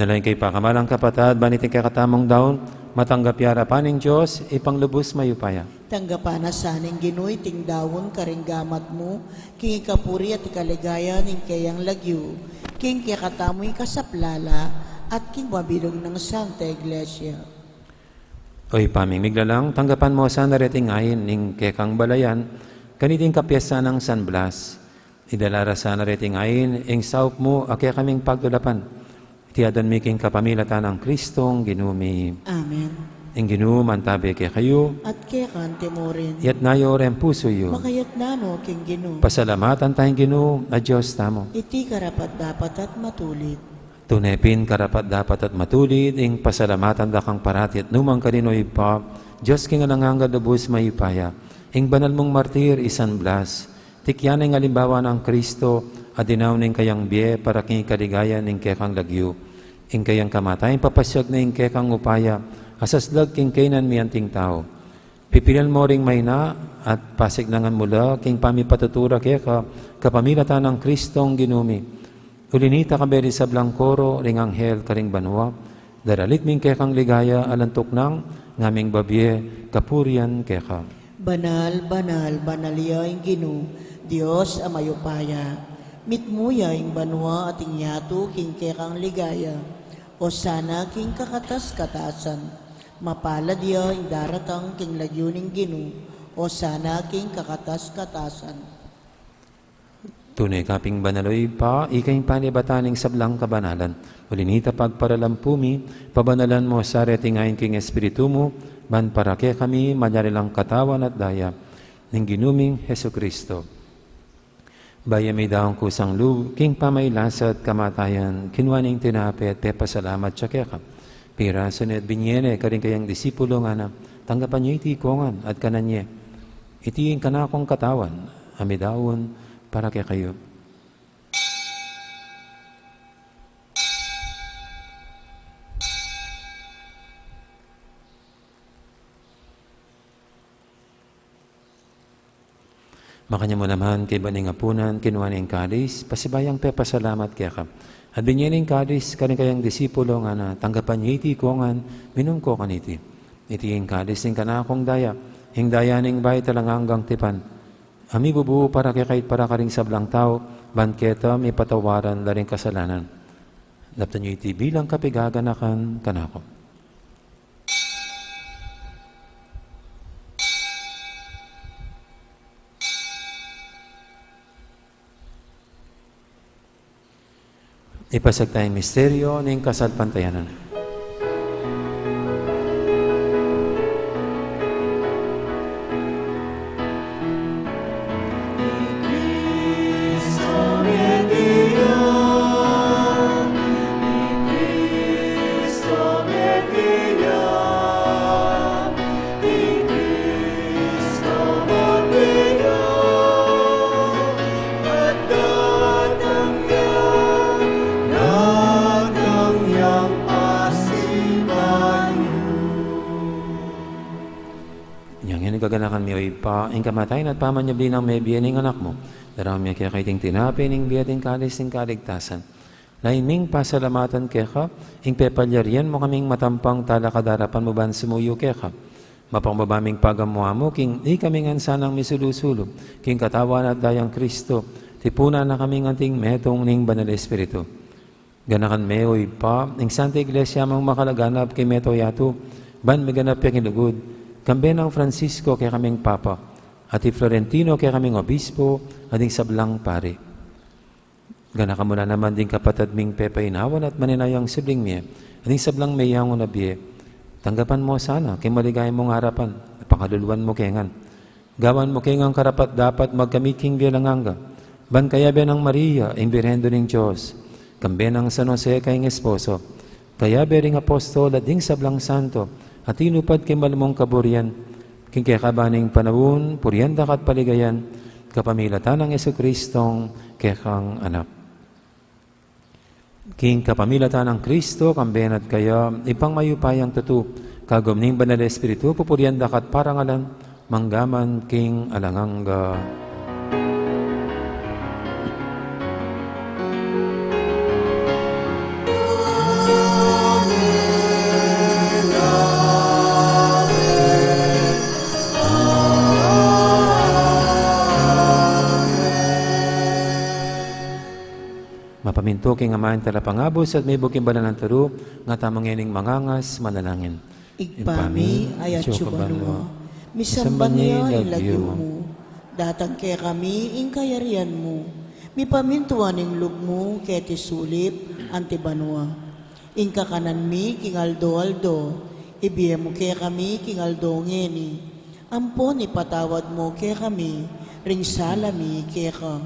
Nanu ing kekamalan, kapatad, ban iting kekatamung daun matanggap ya arapan ning Dios, Ibpang lubus mayupaya. Tanggapan na sa ning Ginu iting daun karing gamat mu, king ikapuri at ikaligaya ning keyang lagyu, king kekatamung ikasaplala, at king mabilug nang Santa Iglesia. O Ibpa ming miglalang, tanggapan mu sana reting ain ning kekang balayan, kaniting kapiestan nang San Blas. Idala ra sana reting ain ing saup mu a kekaming pagdulapan. Iti adwan mi king kapamilatan nang Kristong Ginu mi. Amen. Ing Ginu mantabe kekayu. At keka mu rin. Itas yu ring pusu yu. Makaitas no king Ginu. Pasalamatan taya ing Ginu a Dios tamu. Iti karapat-dapat at matulid. Tune pin karapat-dapat at matulid ing pasalamatan da kang parati at nukarin man, O Ibpa, Dios king alang angga, lubus mayupaya. Ing banal mung martir i San Blas, tikyan na ing alimbawa nang Kristo a dinaun ing kayang bie para king ikaligaya ning kekang lagyu. Ing kayang kamatayan papasiag na ing kekang upaya a saslag king kainan mi anting tau. Pipilian mu ring maina at pasiknangan mu la king pamipatutu ra keka kapamilatan nang Kristong Ginu mi. Uli nita, kambe ring sablang koro ring anghel karing banua, daralit mi ing kekang ligaya alang tuknang ngaming babie kapurian keka. Banal, banal, banal ya ing Ginu, Dios a mayupaya. Mitmu ya ing banua at ing yatu king kekang ligaya. Osana king kakatas-katasan. Mapalad ya ing daratang king lagyu ning Ginu. Osana king kakatas-katasan. Tune ka pin banal, O Ibpa, ika ing panibatan ning sablang kabanalan. Uli nita pagparalampu mi, pabanalan mu sa reting ain king Espiritu mu, ban para kekami maging lang katawan at daya ning Ginu ming Jesucristo. Bayu ya midaun kusang lub king pamagkasakit at kamatayan, kinua ne ing tinape at pepasalamat ya keka. Pirasu ne at binie ne karing kayang disipulo, ngana, tanggapan ye iti kongan at kanan ye. Iti ing kanakung katawan a midaun para kekayu. Makanyan mu naman, kaybat ning apunan, kinua ne ing kalis, pasibayu yang pepasalamat keka. At binie ne ing kalis karing kayang disipulo, ngana, tanggapan ye iti kongan, minum ko kaniti. Iti ing kalis ning kanakung daya, ing daya ning bayu at alang anggang tipan, a mibubu para kekayu at para karing sablang tau, ban keta mipatawaran la ring kasalanan. Daptan ye iti bilang kapaganakan kanaku. Ipasiag taya ing misteryu ning kasalpantayanan. Inya ngeni kaganakan mi, O Ibpa, ing kamatayan at pamanyubli nang mebie ning Anak mu. Daraun mi keka iting tinape ning bie at ing kalis ning kaligtasan. Lalu ming pasalamatan keka, ing pepalyarian mu kaming matampang talakad king arapan mu ban sumuyu keka. Mapakumbaba ming pagamu-amu king ikami ngan sanang misulu-sulu king katawan at dayang Kristo, tipunan na kaming anting metung ning Banal Espiritu. Ganakan me, O Ibpa, ing Santa Iglesia mung makalaganap king mabilug a yatu, ban miganap ya king lugud, kambe nang Francisco kekaming Papa, at i Florentino kekaming Obispo, at ding sablang pari. Ganakan mu la naman ding kapatad ming pepainawan at maninayang sibling mie, at ding sablang meyangu na bie. Tanggapan mu sana king maligaya mung arapan, pakaluluan mu ke ngan. Gawan mu ke ngan karapat-dapat magkamit king bie alang angga. Ban kayabe nang Maria, ing Birhen Indu ning Dios, kambe nang San Jose kayang esposo, kayabe ring apostol at ding sablang santo, a tinupad king malmung kaburian, king kekaban ning panaun, purian da ka at paligayan, kapamilatan nang Jesucristong kekang Anak. King kapamilatan nang Kristo, kambe na at kaya, Ibpang mayupayang tutu, kagum ning Banal Espiritu, pupurian da ka at parangalan, mangga man king alang angga. Tuking Ama, ing Talapangabus, at mibug king banal nang turu, nga tamu ngening mangangas, manalangin. Ibpa mi, atsu ka banua, misamban ya ing lagyu mu, datang kekami ing kayarian mu, mipamintuan ing lub mu keti sulip anti banua. Ing kakanan mi king aldo-aldo, ibie mu kekami king aldo ngeni. Ampon ipatawad mu kekami ring sala mi keka,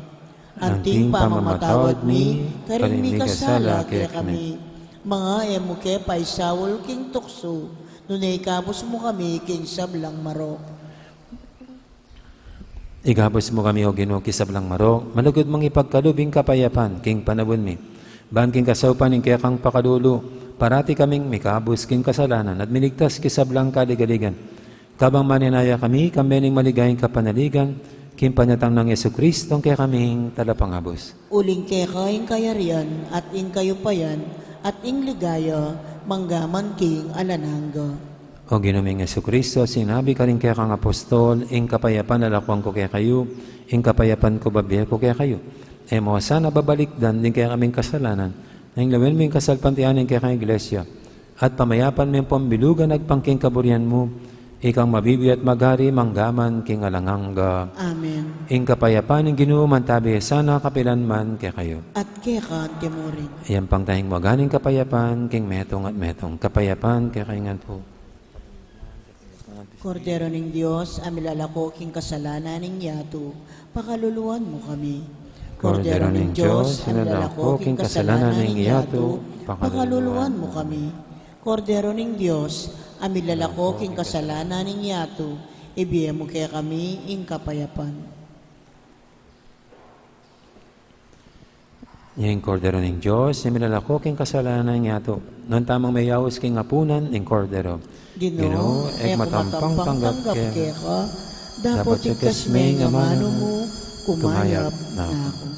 anting pamamatawad mi karing mikasala kekami. Manga e mu ke paisaul king tuksu, nune ikabus mu kami king sablang marok. Ikabus mu kami, O Ginu, king sablang marok, malugud mung ipagkalub ing kapayapan king panaun mi. Ban king kasaupan ning kekang pakalulu, parati kaming mikabus king kasalanan at miligtas king sablang kaligaligan. Kabang maninaya kami, kambe ning maligayang kapanaligan, king panyatang nang Jesucristo, ing kekaming Talapangabus. Uling keka ing kayarian, at ing kayupayan, at ing ligaya, manggaman king alang angga. O Ginu ming Jesucristo, sinabi karing kekang apostol, ing kapayapan lalakwan ku kekayu, ing kapayapan ku babie ku kekayu. E mu sana babalikdan ding kekaming kasalanan, nune lawen mu ing kasalpantayanan ning kekang Iglesia, at pamayapan me pambilugan agpang king kaburian mu, ikang mabibie at magari manggaman king alang angga. Amen. Ing kapayapan ning Ginu mantabi sana kapilan man kekayu. At keka mu rin. Iyampang taya ing maganang kapayapan king metung at metung. Kapayapan kekayu ngan pu. Kordero ning Dios, a milalako king kasalanan ning yatu, pakaluluan mu kami. Kordero ning Dios, a milalako king kasalanan ning yatu, pakaluluan mu kami. Kordero ning Dios, a milalako king kasalanan ning yatu, ibie mu kekami ing kapayapan. Ing Kordero ning Dios, a milalako king kasalanan ning yatu. Nuan tamung meyaus king apunan ning Kordero. Ginu, e ku matampang tanggap keka, dapot igkas me ing amanu mu, kumayap na ku.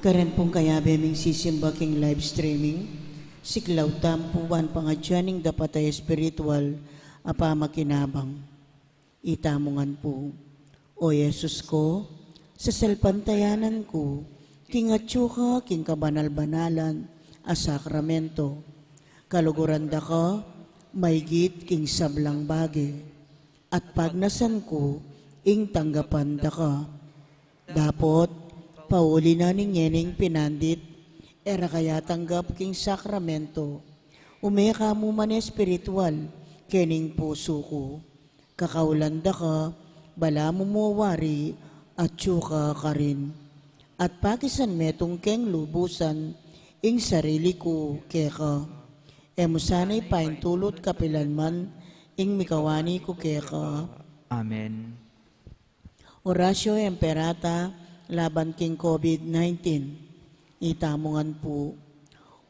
Karen pung kayabe ming sisimba king live streaming, siklaw tampu ban pangadyan ing dapat a espiritual a pamakinabang. Itamu ngan pu, O Jesus ko, sasalpantayanan ku king atyu ka king kabanal-banalan a sakramento. Kaluguran da ka maigit king sablang bage, at pagnasan ku ing tanggapan da ka. Dapot, pauli na ning ngening pinandit, e ra ka ya tanggap king sakramento, ume ka mu man espiritual kening pusu ku. Kakaulan da ka, balamu mu wari, atyu ka karin. At pakisan metung keng lubusan ing sarili ku keka. E mu sana ipaintulut kapilan man ing mikawani ku keka. Amen. Oratio Imperata laban king COVID nineteen. Itamu ngan pu.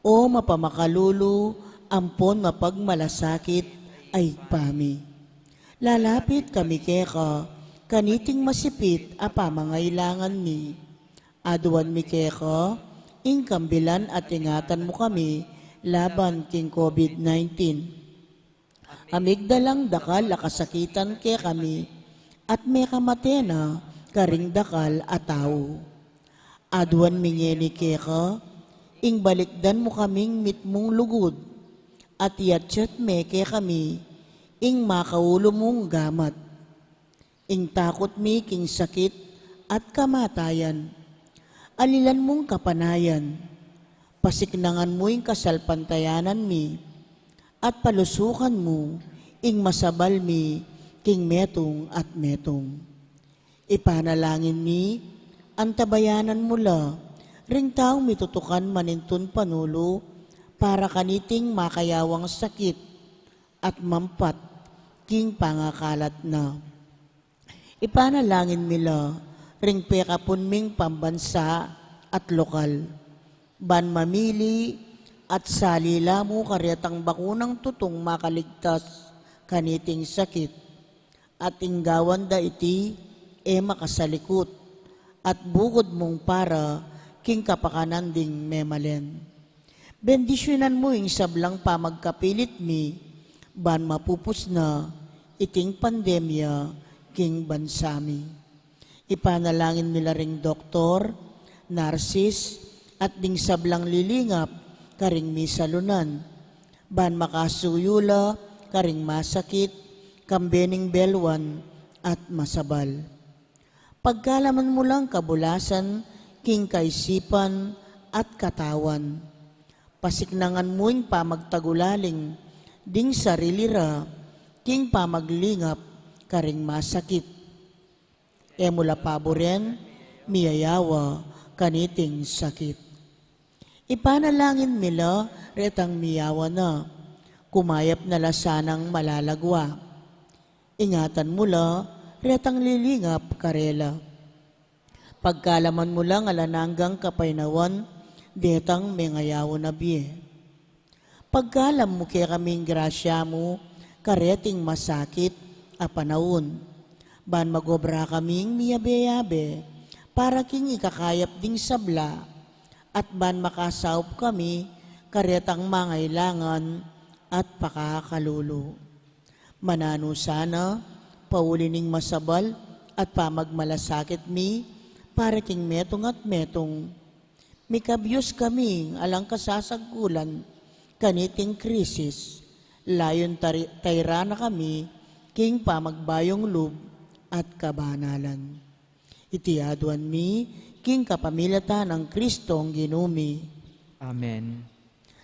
O mapamakalulu ampon mapagmalasakit a Ibpa mi, lalapit kami keka kaniting masipit a pamangailangan mi. Aduan mi keka ing kambilan at ingatan mu kami laban king COVID nineteen. Amigdalang dakal a kasakitan kekami, at mekamate na karing dakal a tau. Aduan mi ngeni keka, ing balikdan mu kaming mitmung lugud, at iyatyat me kekami ing makaulu mung gamat. Ing takut mi king sakit at kamatayan, alilan mung kapanayan, pasiknangan mu ing kasalpantayanan mi, at palusukan mu ing masabal mi king metung at metung. Ipanalangin mi, antabayanan mu la ring taung mitutukan manintun panulu para kaniting makayawang sakit at mampat king pangakalat na. Ipanalangin mi la ring pekapun ming pambansa at lokal, ban mamili at salila mu karetang bakunang tutung makaligtas kaniting sakit, at ing gawan da iti e makasalikut, at bukud mung para king kapakanan ding memalen. Bendisyunan mu ing sablang pamagkapilit mi, ban mapupus na iting pandemya king bansa mi. Ipanalangin mi la ring doktor, narsis, at ding sablang lilingap karing misalunan, ban makasuyu la karing masakit, kambe ning belwan at masabal. Pagkalaman mu lang kabulasan king kaisipan at katawan. Pasiknangan mu ing pamagtagulaling ding sarili ra king pamaglingap karing masakit. E mu la paburen miyayawa kaniting sakit. Ipanalangin mi la retang miyawa na, kumayap na la sanang malalagwa. Ingatan mu la retang lilingap karela. Pagkalaman mu lang alang anggang kapaynawan detang mengayawan a bie. Pagkalam mu kekami ing grasya mu kareting masakit a panaun, ban magobra kaming miyabe-yabe para king ikakayap ding sabla, at ban makasaup kami karetang mangailangan at pakakalulu. Mananu sana, pauli ning masabal at pamagmalasakit mi para king metung at metung, mikabyus kami alang kasasagkulan kaniting krisis, layun tari-, tayra na kami king pamagbayung lub at kabanalan. Iti aduan mi king kapamilatan nang Kristong Ginu mi. Amen.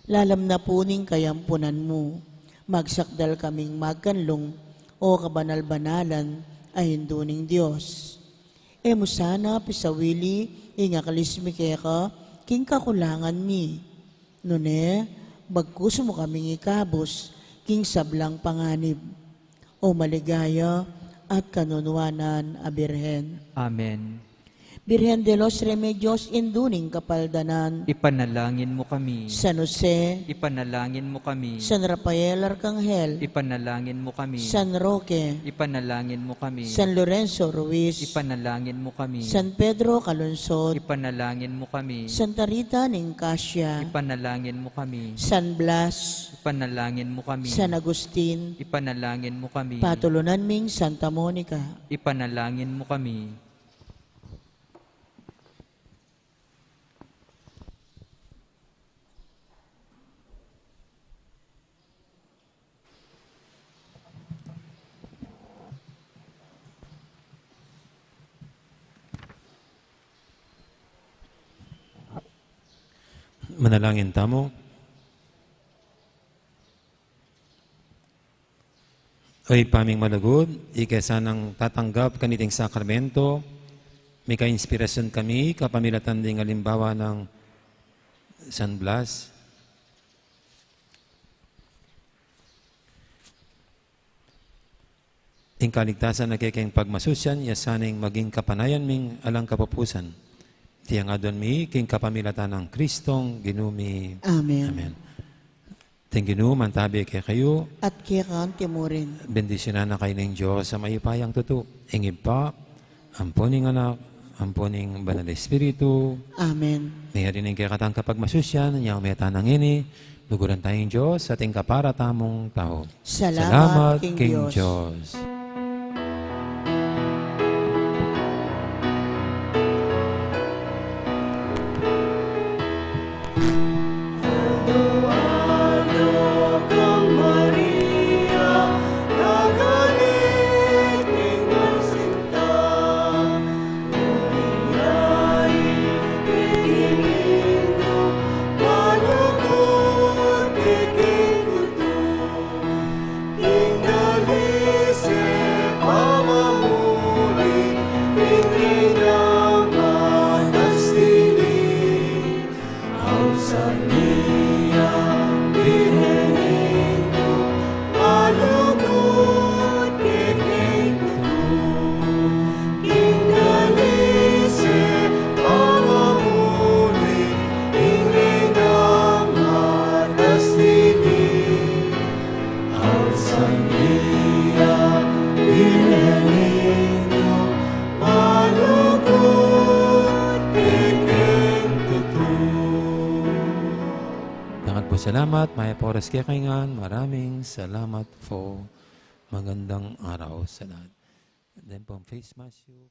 Lalam na pu ning kayampunan mu, magsakdal kaming magkanlung, O kabanal-banalan a Indu ning Dios. E mu sana pisawili ing akalis mi keka king kakulangan mi. Nune, bagkus mu kaming ikabus king sablang panganib, O maligaya at kanunuanan a Birhen. Amen. Birhen de los Remedios, Indu ning Kapaldanan. Ipanalangin mo kami. San Jose. Ipanalangin mo kami. San Rafael Arkanghel. Ipanalangin mo kami. San Roque. Ipanalangin mo kami. San Lorenzo Ruiz. Ipanalangin mo kami. San Pedro Calungsod. Ipanalangin mo kami. Santa Rita ning Casia. Ipanalangin mo kami. San Blas. Ipanalangin mo kami. San Agustin. Ipanalangin mo kami. Patulunan ming Santa Monica. Ipanalangin mo kami. Manalangin tamu. O Ibpa ming malugud, ika sanang tatanggap kaniting sakramento, mika inspirasyon kami kapamilatan ding alimbawa nang San Blas. Ing kaligtasan a kekeng pagmasusian, iya sana ing maging kapanayan ming alang kapupusan. Iti ngan aduan mi king kapamilatan nang Kristong Ginu mi. Amen. Amen. Ing Ginu mantabi kekayu. At keka mu rin. Bendisyunan na kayu ning Dios a mayupayang tutu, ing Ibpa, ampo ning Anak, ampo ning Banal a Espiritu. Amen. Meyari ne ing kekatang kapagmasusian, inyang meta na ngeni, luguran taya ing Dios, at ing kapara tamung tau. Salamat king Dios. Dangat pung salamat, mayap a oras kekayu ngan. Maraming salamat po. Magandang araw sa lahat. Then pong face mask yu.